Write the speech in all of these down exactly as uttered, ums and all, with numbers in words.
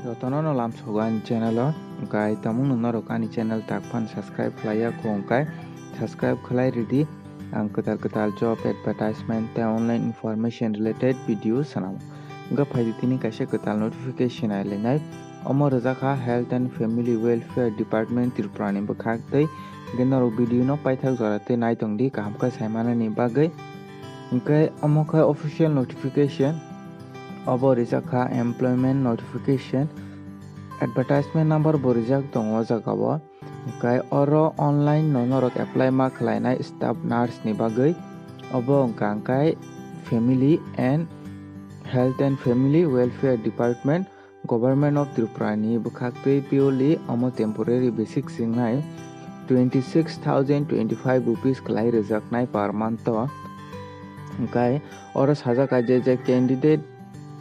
Jotono no lamsogo ani channel o, hwnkhe tamungno norok ani channel tak phano subscribe khlaiya kho hwnkhe subscribe khlai ridi. Ang kwtal kwtal job advertisement tei online information related video swnamo. Hwnkhe phaidi tini kaisa kwtal notification nailainai. Omo rwjak kha Health and Family Welfare Department Tripura ni bwkhak tei, hwnkhe norok video no paithak jora tei naitongdi kaham khe saimanani bagwi. Hwnkhe omo khe official notification, obo rijak kha employment notification, advertisement number bo rijak tongo o jaga o. Hwnkhe oro online no norok apply ma khlainai staff nurse ni bagwi, obo wngkha hwnkhe Family and Health and Family Welfare Department, Government of Tripura ni bwkhak tei purely omo temporary basis wngnai twenty six thousand twenty five rupees khlai rwjaknai per month o. Hwnkhe oro sajak kha je je candidate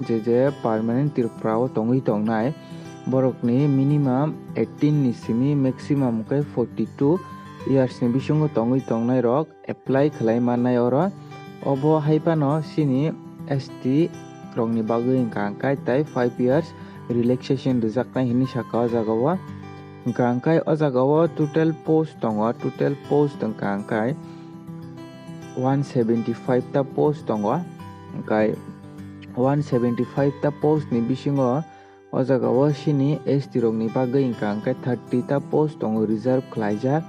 je je permanent Tripura o tongwi tongnai borokni minimum eighteen ni simi maximum hwnkhe forty two years ni bisingo tongwi tongnai rok apply khlai mannai oro. Obo hai phano chini S T rokni bagwi wngkha hwnkhe tei five years relaxation rwjaknai hinwi sakha o jaga o. Hwnkha hwnkhe o jaga o total post tongo, total post wngkha hwnkhe one seventy five ta post tongo. Hwnkhe one seventy five ta post ni bisingo o jaga o chini S T rokni bagwi wngkha hwnkhe thirty ta post tongo reserve khlaijak,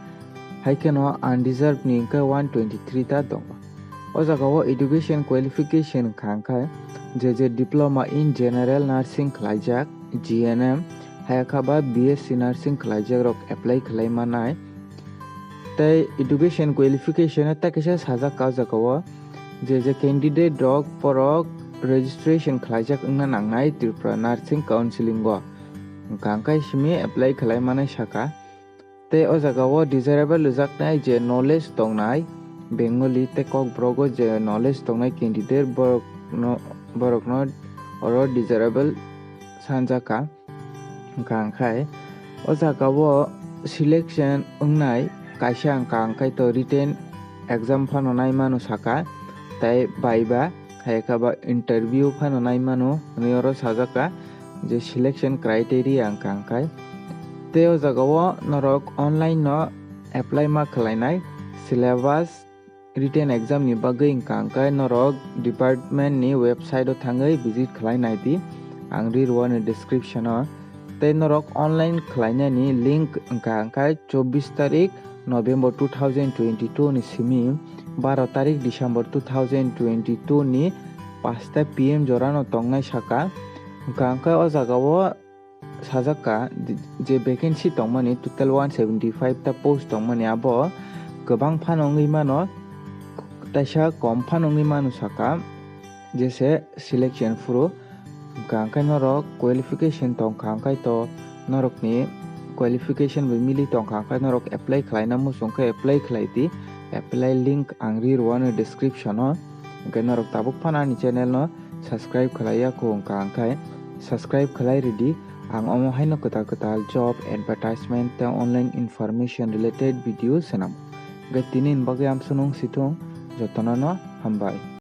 hai kheno unreserved ni hwnkhe one twenty three ta tongo. O jaga o education qualification wngkha hwnkhe je je Diploma in General Nursing khlaijak, G N M, hai khe ba B S C Nursing khlaijak rok apply khlai manai. Tei education qualification o tei kaisa sajak kha o jaga o, je je candidate rok borok registration khlaijak wngna nangnai Tripura Nursing Council o, hwnkha hwnkhe simi apply khlai manai sakha. Tei o jaga o desirable rwjaknai je knowledge tongnai Bengali tei Kokborok o je knowledge tongnai candidate borokno, borokno oro desirable sanjakha. Hwnkha hwnkhe o jaga o selection wngnai kaisa hwnkha hwnkhe to written exam phano nai mano sakha, tei viva hai khe ba interview phano nai mano hwnwi oro sajak kha je selection criteria hwnkha hwnkhe. Tei o jaga o norok online no apply ma khlainai syllabus written exam ni bagwi hwnkha hwnkhe norok department ni website o thangwi visit khlai nai di, ang ri rw ani description o. Tei norok online khlainani link hwnkha hwnkhe chobbish tarik November two thousand twenty two ni simi baro tarik December two thousand twenty two ni paanch ta P M jora no tongnai sakha. Hwnkha hwnkhe o jaga o sajak kha je vacancy tongmani total one seventy five ta post tongmani, abo kwbang phano wngwi mano, taisa kom phano wngwi mano sakha, jese selection phuru. Hwnkha hwnkhe norok qualification tongkha hwnkhe to norokni qualification bai mili tongkha hwnkhe norok apply khlaina muchung khe apply khlai di, apply link ang ri rw ani description o. Hwnkhe norok tabuk phano ani channel no subscribe khlaiya kho hwnkha hwnkhe subscribe khlai ridi. Ang omo haino kwtal kwtal job advertisement tei online information related video swnam. Hwnkhe tini ni bagwi amsonong sithung, jotono no hambai.